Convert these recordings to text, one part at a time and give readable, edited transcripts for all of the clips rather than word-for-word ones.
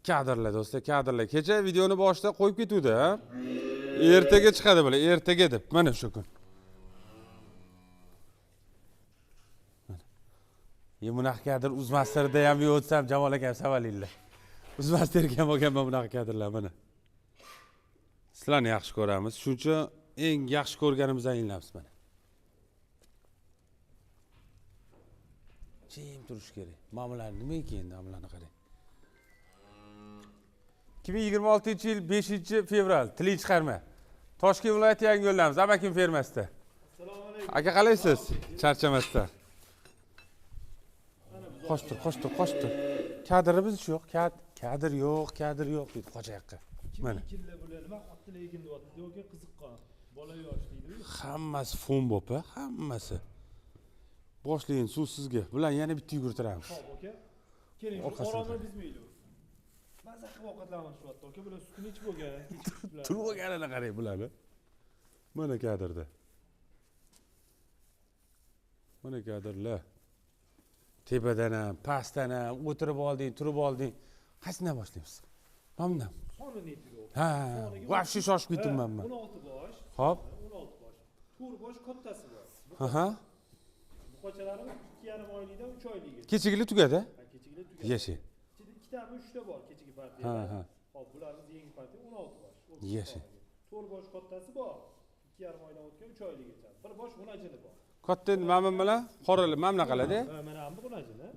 Kadrlar do'stlar, kadrlar. Kecha videoni boshida qo'yib ketuvdi, ha? Ertaga chiqadi bular, ertaga deb. Mana shu kun. Mana. Bunaqa kadr Uzmasterda ham yo'tsam Jamol akam savalinglar. Uzmasterga ham olganman bunaqa kadrlar mana. Sizlarni yaxshi ko'ramiz. Shuning uchun eng yaxshi ko'rganimizdan yayinlaymiz mana. Jim turish kerak. Mana bular nima ekan endi, mana bularni qarang. 2026-yil 5-fevral, tiling chiqarma. Toshkent viloyati Yangiyo'ldamiz, Amakim fermasida. Assalomu alaykum. Aka qalaysiz? Charchamasdan. Qochdir, qochdir, qochdir. Kadrimiz yo'q, kadr yo'q, kadr yo'q deydi qochayoqqa. Mana. Killa bular nima qotdi lekin deyapti. Yo'q, qiziqqon. Bola yosh deydi. Hammasi fon bo'p, hammasi. Boshlayın suv sizga. Bular yana bitta yugurtiramiz. Xo'p, aka. Keling, Orqasini oromni qarang. buzmaylik. Maza qilib ovqatlanishyapti aka. Bular sutini ichib bo'lgan. Turib olganini qarang bularni. Mana kadrda. Mana kadrlar. Tepadan ham, pastdan ham o'tirib olding, turib olding. Qaysidan boshlaymiz? Mana bundan. Soni nechi yo'q? Ha, вообще shoshib ketibman men. 16 bosh. Xo'p. 16 bosh. 4 bosh kattasi bor. Aha. Buqachalarimiz 2,5 oylikdan 3 oylikgacha. Kechagili tugadi. Ha, kechagili tugadi. Yasha. Ichida ikkitami, uchta bor kechagi partiya. Ha, ha. Xo'p, bularimiz yangi partiya 16 bosh. Yasha. 4 bosh kattasi bor. 2,5 oydan o'tgan 3 oylikgacha. Bir bosh g'unajini bor. Katta endi mana bu bilan qorali mana bunaqalarda. Ha, mana bu g'unajini.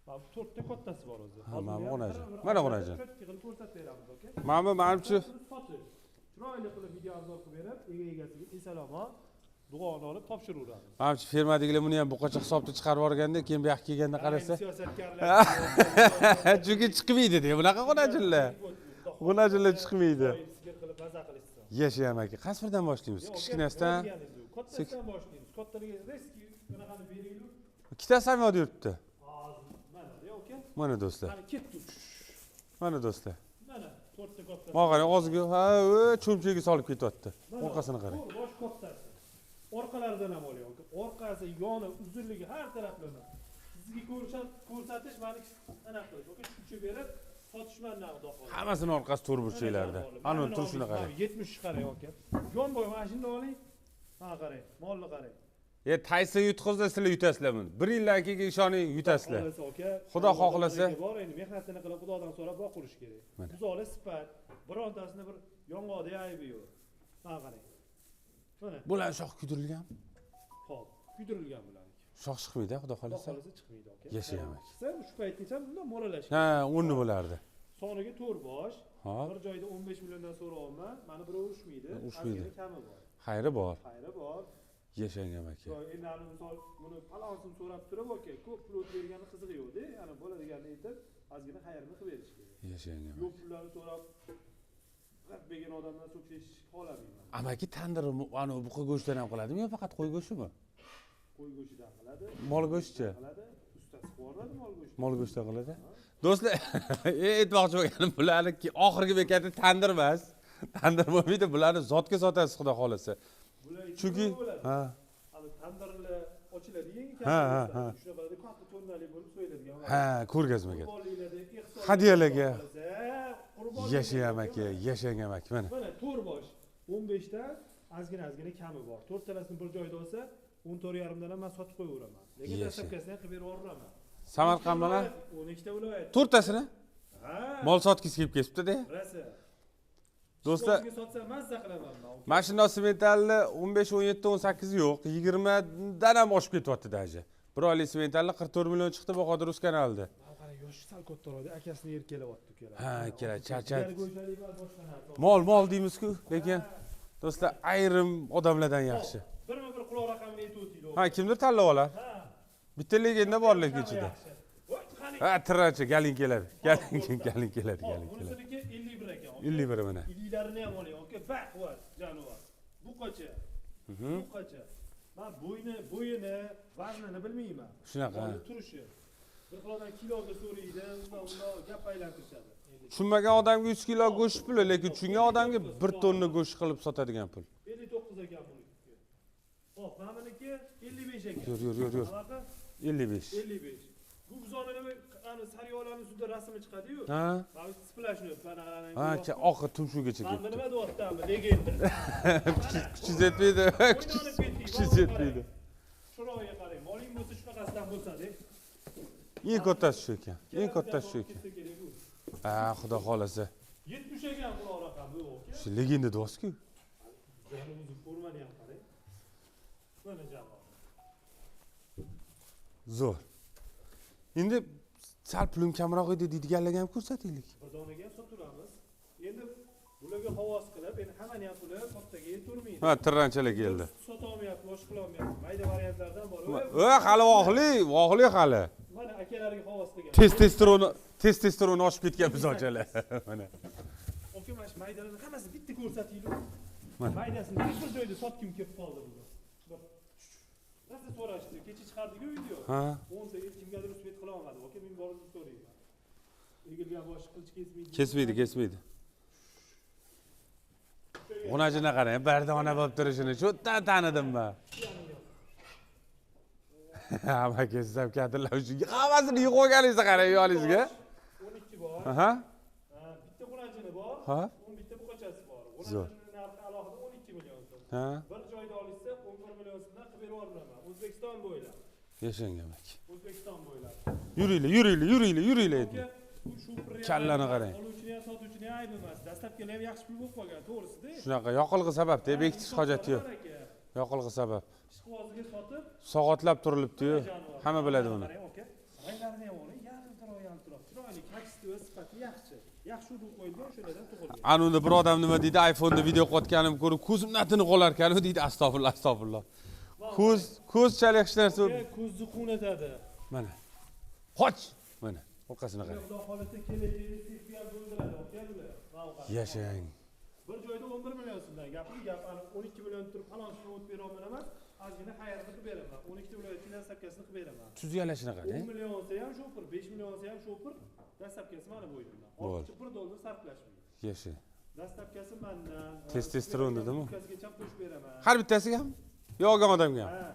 Mana bu 4 ta kattasi bor o'zi. Ha, mana bu g'unajin. Mana g'unajin. Cho'tki qilib ko'rsatib beramiz aka. Mana bu manimcha sotish. Chiroyli qilib video obzor qilib berib, ega egasiga eson-omon duoni olib topshiraveramiz. Manimcha fermadagilar buni ham buqacha hisobda chiqarib yuborganda, keyin bu yoqqa kelganda qarasa, siyosatkorlar chunki chiqmaydi-da bunaqa g'unajinlar. G'unajinlar chiqmaydi. Sigir qilib maza qilishsin. Yashayam aka. Qaysi biridan boshlaymiz? Kichkinasidan. Kattasidan boshlaymiz. Kattaligiga reski bunaqani beraylik. Ikkitasi ham yo'q yuribdi. Hozir mana aka. Mana do'stlar. Qani ketdi. Mana do'stlar. Mana to'rtta kattasi. Mana qarang, og'ziga ha, cho'mchagiga solib ketyapti. Orqasini qarang. To'rt bosh kattasi. Orqalaridan ham oling aka. Orqasi, yoni, uzunligi har taraflama. Sizga ko'rsatish mani anaqa qilish. Aka tushuncha berib sotishman xudo xohlasa. Hammasini orqasi to'rt burchaklarda. Ana uni turishini qarang. 70 qarang aka. Yon bo'y mana shuni oling. Mana qarang, molni qarang. Tayson yutqizsa sizlar yutasizlar buni. Bir yildan keyin ishoning yutasizlar. Xohlasa aka. Xudo xohlasa. Bor endi mehnatini qilib Xudodan so'rab boqilish kerak. Buzoqli sifat, birontasini bir yong'oqda aybi yo'q. Mana qarang. Mana. Bular shox kuydirilganmi? Xo'p, kuydirilgan bularniki. Shox chiqmaydi, xudo Xudo xohlasa. xohlasa chiqmaydi aka. Yashayam aka. Chiqsa shu paytgacha bundan mo'ralash. Ha, o'rni bo'lardi. Soniga 4 bosh. Hop. Bir joyda 15 milliondan so'rayapman. Mana birov urushmaydi. Urushmaydi. Ozgina kami bor. Xayri bor. Xayri bor. Yashang aka. Endi ani misol buni palon so'rab turib, aka, ko'p pul o'tib bergani qizig'i yo'q-da. Ana bo'ladiganini aytib, ozgina xayrini qilib berish kerak. Yashang aka. Yo'q pullarni so'rab g'ap bergan odamdan so'kish eshitishni xohlamayman. Amaki tandir ana buqa go'shtidan ham qiladimi yo faqat qo'y go'shtimi? Qo'y go'shtidan qiladi. Mol go'shtichi. Qiladi, ustasi qilib mol go'shti. Mol go'shtidan qiladi. Do'stlar, aytmoqchi bo'lganim bularni oxirgi bekati tandir emas. Tandir bo'lmaydi, bularni zotga sotasiz xudo xolasa. Chunki ha, Hali tandirlar ochiladi, yangi Ha, ha, ha. Shunaqada katta tonnali bo'lib so'yiladigan. Ha, ko'rgazmaga. Qurbonliklarda Hadyalarga. Yashayam Yashayam aka, yashang aka mana. Mana 4 bosh 15 dan ozgina kami bor. To'rttalasini bir joyda olsa 14,5 dan ham men sotib qo'yaveraman. Lekin dastlabkasini ham qilib berib yuboraman. Samarqand bilan 12 ta viloyat. to'rttasini Ha. mol sotgisi kelib ketibdi-da. Rosa. Do'stlar, sotsam mazza qilaman men. Mana shundoq sementalni 15, 17, 18 yo'q, 20 dan ham oshib ketyapti даже. Bir oylik sementalni 44 million chiqdi Bahodir Uz kanalida. Qara, yoshi sal kattaroq, akasini erkalayapti ukalar. Ha, ikkala charchadi. Mol, mol deymiz-ku, lekin do'stlar ayrim odamlardan yaxshi. Birma-bir quloq raqamini aytib o'tinglar. Ha, kimdir tanlab olar. Bitta legenda bor lekin ichida. Ha, tirrachi, galing keladi. Galing, galing keladi, galing keladi. Bunisiki 51 ekan. 51 mana. 50larini ham oling, aka, baquvvat jonivor. Buqacha. Buqacha. Men bo'yini, vaznini bilmayman. Shunaqa. Turishi. Bir xil odam kiloga so'raydi, undan undan gap aylantirishadi. Tushunmagan odamga 3 kilo go'sht puli, lekin tushungan odamga 1 tonna go'sht qilib sotadigan pul. 59 ekan buniki. Xo'p, mana buniki 55 ekan. Yur, yur, yur, yur. 55. 55. Bu buzoni nima Ani sariyolani ustida rasmi chiqadi-yu. Ha? Mana splashni mana ana. Ha, oxir tumshugacha Mana ketdi. nima deyaptimi? Legenda. Kuchingiz yetmaydi. Kuchingiz yetmaydi. Chiroyiga qarang. Moling bo'lsa shunaqasidan bo'lsa-da. Eng kattasi shu ekan. Eng kattasi shu ekan. Ketsa kerak u. Ha, xudo xolasa. 70 ekan quloq raqami u, aka. Shu legenda deyapsiz-ku. Joni o'zi formani ham qarang. Mana jamoa. Zo'r. Endi sal pulim kamroq edi deydiganlarga ham ko'rsataylik. Bir donaga ham sotaveramiz. Endi bularga havas qilib, endi hammani ham puli kattaga yetavermaydi. Ha, tirranchalar keldi. Sota olmayapti, boshqa qila olmayapti. Mayda variantlardan bor. O, hali vohli, vohli hali. Mana akalarga havas qilgan. Testosteroni oshib ketgan buzoqchalar. Mana. Aka, mana shu maydalarni hammasi bitta ko'rsataylik. Mana. Maydasini bir joyda sotgim kelib qoldi bugun. Rosa so'rashdi. Kecha chiqardik-ku video. Ha. 10 ta kimgadir успеть qila olmadi. Aka, men borib so'rayman. Egilgan boshi qilich kesmaydi. Kesmaydi, kesmaydi. G'unajini qarang, bardona bo'lib turishini shu yerdan tanidim man. Hamma kessam kadrlar uchun hammasini yig'ib olganingizni qarang yoningizga. 12 bor. Aha. Ha, bitta g'unajini bor. Ha. 11 ta buqachasi bor. Zo'r. G'unajini narxi alohida 12 million so'm. Ha. Bir joyda olishsa 11 million so'mdan qilib berib yuboraman. O'zbekiston bo'ylab. Yashang aka. O'zbekiston bo'ylab. Yuringlar, yuringlar, yuringlar, yuringlar endi. Aka, bu shu Kallani qarang. Oluvchini ham sotuvchini ham aybi emas. Dastlabkilar ham yaxshi pul bo'lib qolgan, to'g'risida. Shunaqa yoqilg'i sababda bekitish hojati yo'q. Yoqilg'i sabab. Ishqiboziga sotib, Soatlab turilibdi-yu. Hamma biladi uni. Qarang aka, ranglarini ham oling, yaltiroq yaltiroq, chiroyli, качество sifati yaxshi. Yaxshi urug' qo'yilgan, o'shalardan tug'ilgan. Ana unda bir odam nima deydi, iPhone'da video qilayotganimni ko'rib ko'zim natini qolar ekan deydi, astag'firulloh, astag'firulloh. Ko'z, ko'zchalik hech narsa. Aka, ko'zni quvnatadi. Mana. Qoch. Mana, orqasini qarang. Xudo xohlasa kelajagi sepib ham bo'ldiradi, aka bular. Mana bu qarang. Yashang. Bir joyda 11 million so'mdan gapim gap, ani 12 million turib falon so'm o'tib bera olman emas, ozgina xayrini qilib beraman. 12 ta viloyatga dastlabkasini qilib beraman. Tuzgalashini qarang. 10 million olsa ham shopir, 5 million olsa ham shopir, dastlabkasi mana bo'ynimdan. Bo'ldi. Ortiqcha 1 dollar sarflashmaydi. Yashang. Dastlabkasi mandan. Testosteron dedimi? Bittasigacha qo'shib beraman. Har bittasiga ham? Yo olgan odamga ham? Ha.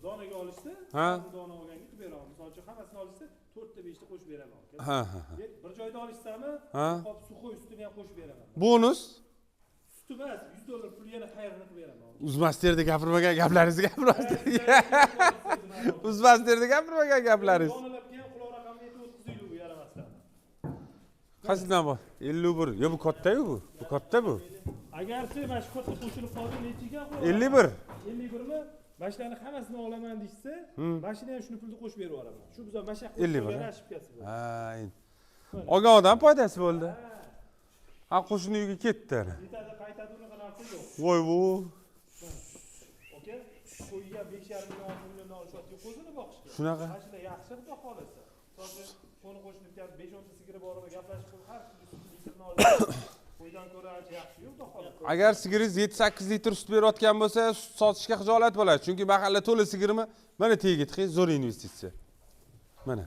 Donaga olishsa, Ha. dona olganga qilib beraman. Misol uchun hammasini olishsa, 4 ta 5 ta qo'shib beraman. Aka. Ha, ha, ha. Bir joyda olishsami, Ha. hop сухой sutini ham qo'shib beraman. Bonus? Suti emas, 100 dollar pul yana xayrini qilib beraman. Uzmasterda gapirmagan gaplaringizni gapirmasdi. Uzmasterda gapirmagan gaplaringiz. Donalab keyin quloq raqamini aytib o'tkazaylik bu yaramasdan. Qaysidan bor? 51. Yo bu katta-yu bu. Bu katta bu. Agarchi mana shu katta qo'shilib qoldi, necha ekan quloq? 51. 51 mi? Mana shularni hammasini olaman deyishsa, mana shuni ham shuni pulni qo'shib berib yuboraman. Shu bizlar mana shu 51, ha? ошибка si bu. Ha, endi. Olgan odam foydasi bo'ldi. Ha, qo'shni uyga ketdi ana. Yetadi, qaytadi unaqa narsa yo'q. Voy bu. Aka, qo'yga 5,5 million, 6 milliondan olishyapti, qo'zini boqishga. Shunaqa. Mana shunda yaxshi xudo xohlasa. Misol uchun, qo'ni qo'shniki ham 5-10 ta sigiri bor va gaplashib qo'yib, har kuni sut litrini oladi. Qo'ydan ko'ra ancha yaxshi-yu, xudo xohlasa. Agar sigiringiz 7-8 litr sut berayotgan bo'lsa, sut sotishga xijolat bo'ladi. Chunki mahalla to'la sigirmi? Mana tagiga tiqing, zo'r investitsiya. Mana.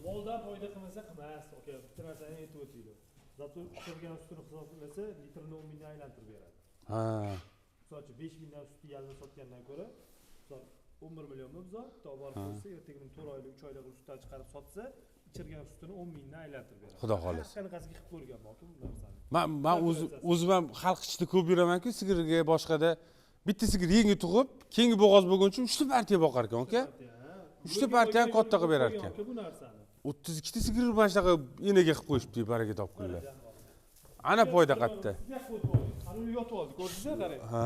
Moldan foyda qilmasa qilmas, aka, bitta narsani aytib o'taylik. Зато ichirgan sutini hisoblasa, litrini 10 mingdan aylantirib beradi. Ha. Misol uchun 5 mingdan sutni yarimini sotgandan ko'ra, misol 11 millionmi buzoq, bitta olib borib qo'ysa, ertaga buni 4 oylik, 3 oylik qilib sutdan chiqarib sotsa, ichirgan sutini 10 mingdan aylantirib beradi. Xudo xohlasa. Har qanaqasiga qilib ko'rganman aka bu narsani. Man o'zim ham xalq ichida ko'p yuraman-ku, sigirga boshqada bitta sigir yangi tug'ib, keyingi bo'g'oz bo'lguncha 3 ta partiya boqar ekan, aka. 3 ta partiyani katta qilib berar ekan. Aka bu narsani. 32 ta sigir mana shunaqa enaga qilib qo'yishibdi, baraka topkunlar. Ana foyda qayerda? Ana uni yotib oldi, ko'rdingizmi qarang. Ha.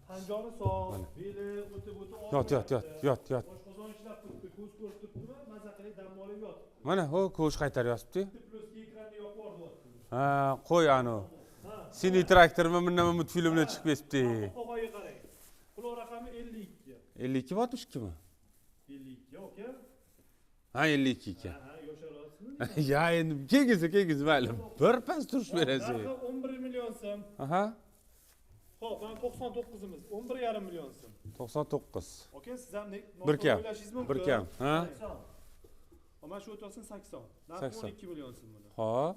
Tanjoni sog', beli o'tib o'tib Yot, yot, yot, yot, yot. Oshqozon ishlab turibdi, ko'z ko'rib turibdimi? Maza qilib dam olib yot. Mana, ho, ko'z qaytarib yotibdi. Plyusga ekranni yoqib yubordi. Ha, qo'y anu. Sini traktormi, bundan multfilmlar chiqib ketibdi. Qo'qoyga qarang. Quloq raqami 52. 52 mi 62 mi? 52 aka. Ha, 52 ekan. Ha, yosharasizmi? Ya endi kelgisi mayli. Bir pas turish berasiz. Narxi 11 million so'm. Aha, Xo'p, mana 99imiz 11,5 million so'm. 99. Aka, siz ham Bir kam. o'ylashingiz mumkin. Bir kam, ha? 80. Mana shu o'tsin 80. Narxi 80. 12 million so'm buni. Xo'p.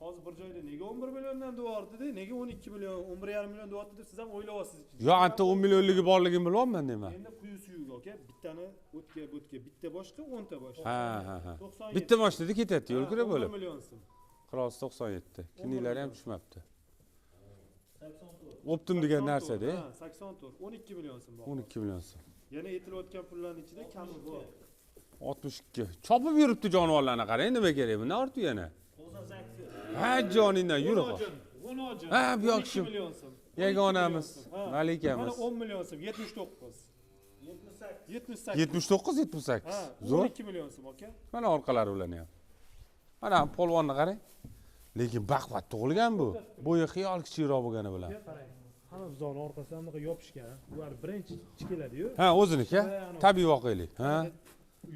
Hozir bir joyda Mayli, nega 11 milliondan deyapti-da, nega 12 million, 11,5 million deyapti deb siz ham o'ylayapsiz. Yo, anta 10 millionligi borligini bilyapman deyman. Endi quyi suyuq aka, bittani o'tga bo'tga, bitta boshqa, 10 ta boshqa. Ha, ha, ha. 97. Bitta mashinada ketyapti, yo'l kira bo'lib. 11 million so'm. Qirolsi 97. Kinniklari ham tushmabdi. Optim degan narsa-da. Ha, 84, 12 million so'm bor. 12 million so'm. Yana aytilayotgan pullarning ichida kami bor. 62. Chopib yuribdi jonivorlarni qarang, nima kerak bundan ortiq yana? 98. Ha, joningdan yur. G'unojin. Ha, bu yoq 12 shu. million so'm. Yagonamiz, Ha. malikamiz. Mana 10 million so'm, 79. 78. 78. 79, 78. Ha, Zo'r. 12 million so'm aka. Mana orqalari ularni ham. Mana polvonni qarang. Lekin baquvvat tug'ilgan bu. Bo'yi xiyol kichikroq bo'lgani bilan. Qarang. Hamma buzoni orqasidan bunaqa yopishgan. Bular birinchi keladi-yu. Ha, o'ziniki. Tabiiy voqelik. Ha.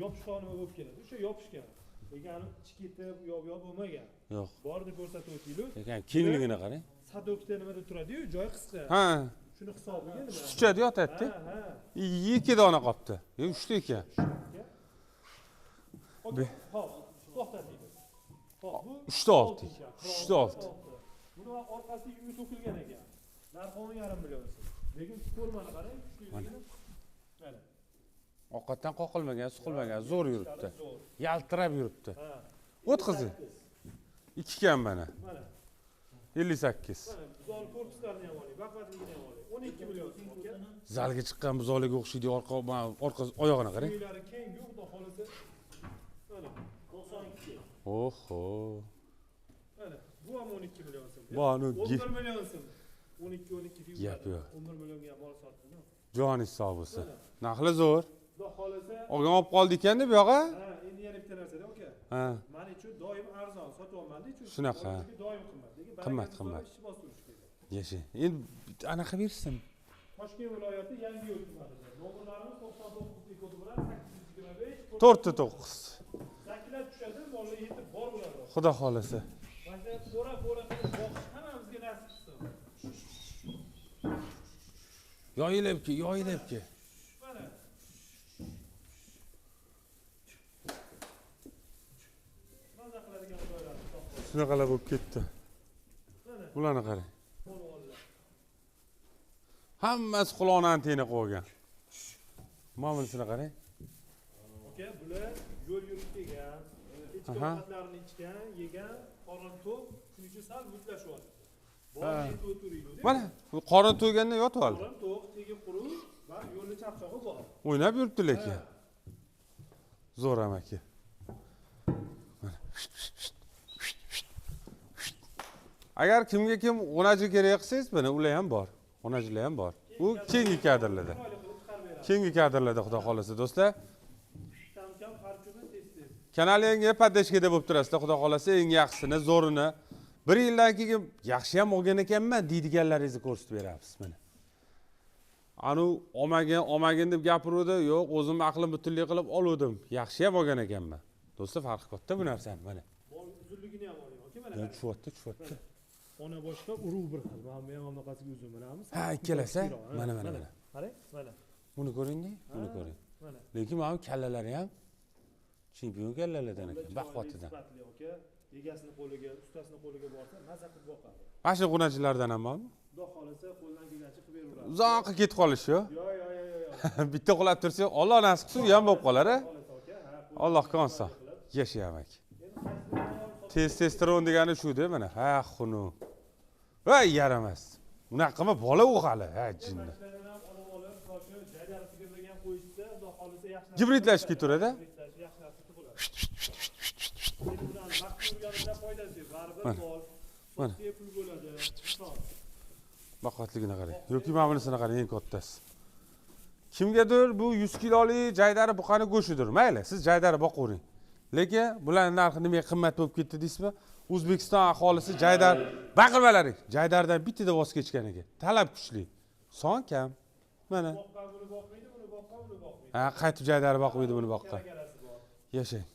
Yopishqon nima bo'lib keladi? O'sha yopishgan. Lekin ani ketib, yob-yob bo'lmagan. Yo'q. Borini ko'rsatib o'taylik. Lekin kengligini qarang. Sadokda nimada turadi-yu, joyi qisqa. Ha, Shuni hisobiga nima? sutchada yotadi. Ha, ha. 2 dona qolibdi. Yo, 3 ta ekan. Hop, to'xtating. Hop, bu 3 ta oldi. 3 ta oldi. Buni orqasi yuvi to'kilgan ekan. Narxi 10,5 million so'm. Lekin ko'rmani qarang, kuchliligini. Mana. Ovqatdan qoqilmagan, suqilmagan, zo'r yuribdi. Zo'r. Yaltirab yuribdi. Ha. O'tqizing. 2 kam mana. Mana. 58. Mana buzoni korpuslarini ham oling, baquvvatligini ham oling. 12 million so'm aka. Zalga chiqqan buzoliga o'xshaydi, orqa orqa oyog'ini qarang. Uylari keng, xudo xolasa. Mana. 92. Oho. Mana bu ham 12 million so'm. Bu anu 11 million so'm. 12 12 figura. Gap yo'q. 11 millionga ham mol sotdim. Joni sog' bo'lsin. Narxi zo'r. Xudo xolasa. Olgan olib qoldi ekan deb yog'a. Ha, endi yana bitta narsada aka. Ha. Mana uchun doim arzon sotyapman-da, chunki Shunaqa. Doim qimmat. Lekin Qimmat, qimmat. Ishni bostirish kerak. Yasha. Endi anaqa bersin. Toshkent viloyati Yangiyo'l tumanida. Nomerlarimiz 99 kodi bilan 825 4.9. Zaklar tushadi, mollar yetib boraveradi. Xudo xolasa. Mana qo'ra-qo'ra qilib boqish hammamizga nasib qilsin. Yoyilib ke, yoyilib ke. Mana. Maza qiladigan joylar. Shunaqalar bo'lib ketdi. Bularni qarang. Hammasi quloqni antena qo'ygan. Mana bunisini qarang. Aka, bular yo'l yurib kelgan, kechki ovqatlarini ichgan, yegan, qorin to'q, shuning uchun sal mutlashyapti. Mana bu qorin to'yganda yotib oldi. Qorin to'q, tegi quruq, va yo'lni chaqchog'i bor. O'ynab yuribdi lekin. Zo'r amaki. Mana. Agar kimga kim g'unaji kerak qilsangiz, mana ular ham bor. G'unajilar ham bor. U keyingi kadrlarda. Keyingi kadrlarda xudo xolasa do'stlar. Kanal yangi podдержкада bo'lib turasizlar, xudo xolasa eng yaxshisini, zo'rini bir yildan keyin yaxshi ham olgan ekanman deydiganlaringizni ko'rsatib beramiz mana. Anu olmagin, olmagin deb gapiruvdi, yo'q, o'zim aqlim butunlik qilib oluvdim. Yaxshi ham olgan ekanman. Do'stlar, farqi katta bu narsani mana. Mol uzunligini ham oling, aka mana. Tushyapti, tushyapti. Ona boshqa urug' bir xil. Mana bu ham bunaqasiga uzun bilamiz. Ha, ikkalasi. Mana, mana, mana. Qarang, mana. Buni ko'ring, buni ko'ring. Mana. Lekin mana bu kallalari ham chempion kallalardan ekan, baquvvatidan. Sifatli aka, egasini qo'liga, ustasini qo'liga borsa, maza qilib boqadi. Mana shu g'unachilardan ham bormi? Xudo xolasa qo'ldan kelgancha qilib beraveradi. Uzoqqa ketib qolish yo. Yo, yo, yo, yo. Bitta qulab tursa, Alloh nasib qilsa, u ham bo'lib qolar, a? Allohga oson. Yashayam aka. Testosteron degani shu-da mana. Ha, xunu. Voy, yaramas. Unaqa qilma, bola u hali, ha, jinni. Gibridlashib ketaveradi. Mana. Baquvvatligini qarang. Yoki mana bunisini qarang, eng kattasi. Kimgadir bu 100 kilolik jaydari buqani go'shidir. Mayli, siz jaydari boqavering. Lekin bularning narxi nimaga qimmat bo'lib ketdi deysizmi? O'zbekiston aholisi jaydar baqirmalaring. Jaydardan bittada voz kechgan ekan. Talab kuchli. Son kam. Mana. Boqqan buni boqmaydi, buni boqqan buni boqmaydi. Ha, qaytib jaydari boqmaydi buni boqqan. Yashang.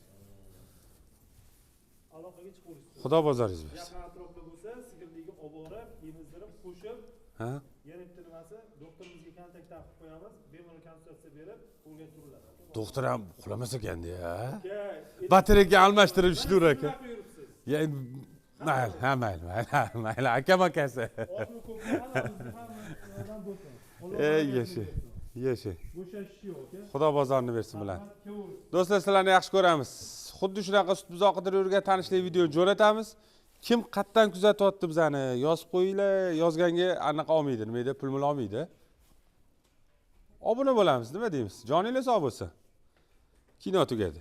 Aloqaga chiqaverasiz. Xudo bozoringiz bersin. Yaqin atrofda bo'lsa, sigirligiga olib borib, emizdirib, qo'shib, Ha? Yana bitta nimasi, doktorimizga kontakt taqib qo'yamiz, bemalol konsultatsiya berib, qo'lga turiladi. Doktor ham uxlamas ekanda ya. Batareykani almashtirib ishlayver aka. Nima yuribsiz? Ya Mayli, ha, mayli, mayli, ha, mayli, akam akasi. Ozmi ko'pmi, hammamizni hammadan do'stmiz. Alloh Ey, barakasini yasha. bersin. Yasha. Bo'shashish yo'q aka. Xudo bozorini bersin bilan. Rahmat, kelaversin. Do'stlar, sizlarni yaxshi ko'ramiz. Xuddi shunaqa sut buzoq qidirib yurgan tanishlik video jo'natamiz. Kim qayerdan kuzatyapti bizani, yozib qo'yinglar. Yozganga anaqa olmaydi, nima edi, pul mul olmaydi. Obuna bo'lamiz, nima deymiz? Joninglar sog' bo'lsin. Kino tugadi.